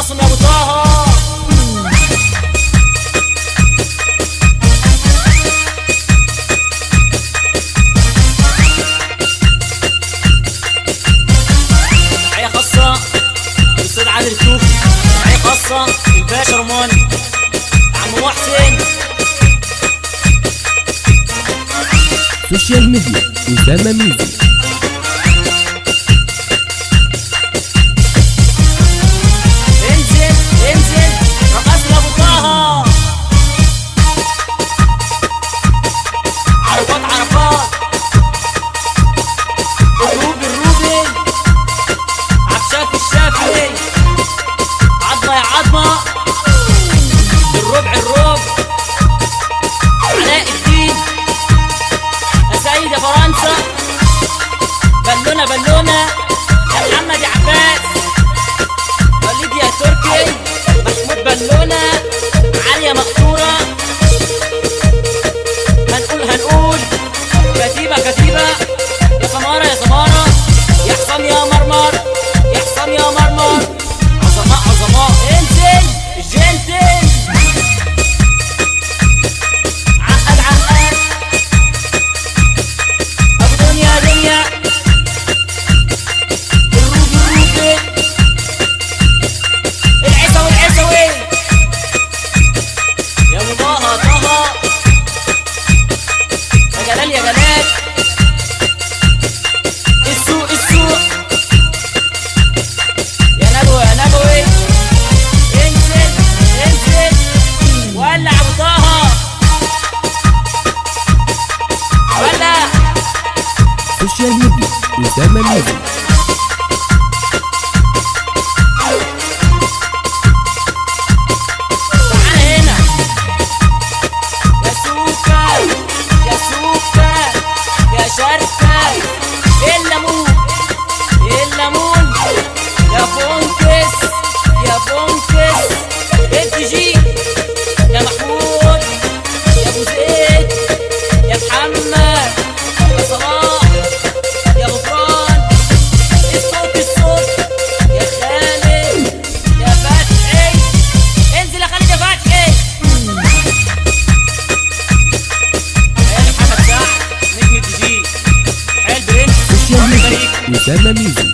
رقصهم يا ابو طه. تحية خاصة للأستاذ عادل الكوفي، تحية خاصة للباشا رماني، عم محسن. social media أسامة ميوزك. انزل انزل رقصنا ابو طه. عرفات عرفات، الروبي الروبي، عبشافي الشافي، عظمة يا عظمة، الربع الربع، علاء الدين، يا سيد يا فرنسا، بالونة بالونة، يا محمد يا عباس، وليد يا تركي، محمود بالونة، عالية مقطورة. هنقول هنقول كتيبة كتيبة، يا سمارة يا سمارة، يا حسام يا مرمر، يا حسام يا مرمر، عظماء عظماء. انزل الجنتل، عقد عقد، ابو دنيا دنيا، الروبي الروبي، العيسوي العيسوي، يا ابو طه طه، يا جلال يا جلال، السوق السوق، يا نبوي يا نبوي، انزل انزل، ولع ابو طه، ولع. social media أسامة ميوزك. تعال هنا يا سوكا يا سوكا يا شركة، الليمون الليمون، يا فونكس يا فونكس، انت جي يا محمود يا ابو زيد يا محمد يا صلاح يا غفران، الصوت الصوت يا خالد يا فتحي، انزل يا خالد يا فتحي. يا محمد سعد نجم الدي جي، حيل برنس، social ربنا ميديا يبارك. أسامة ميوزك.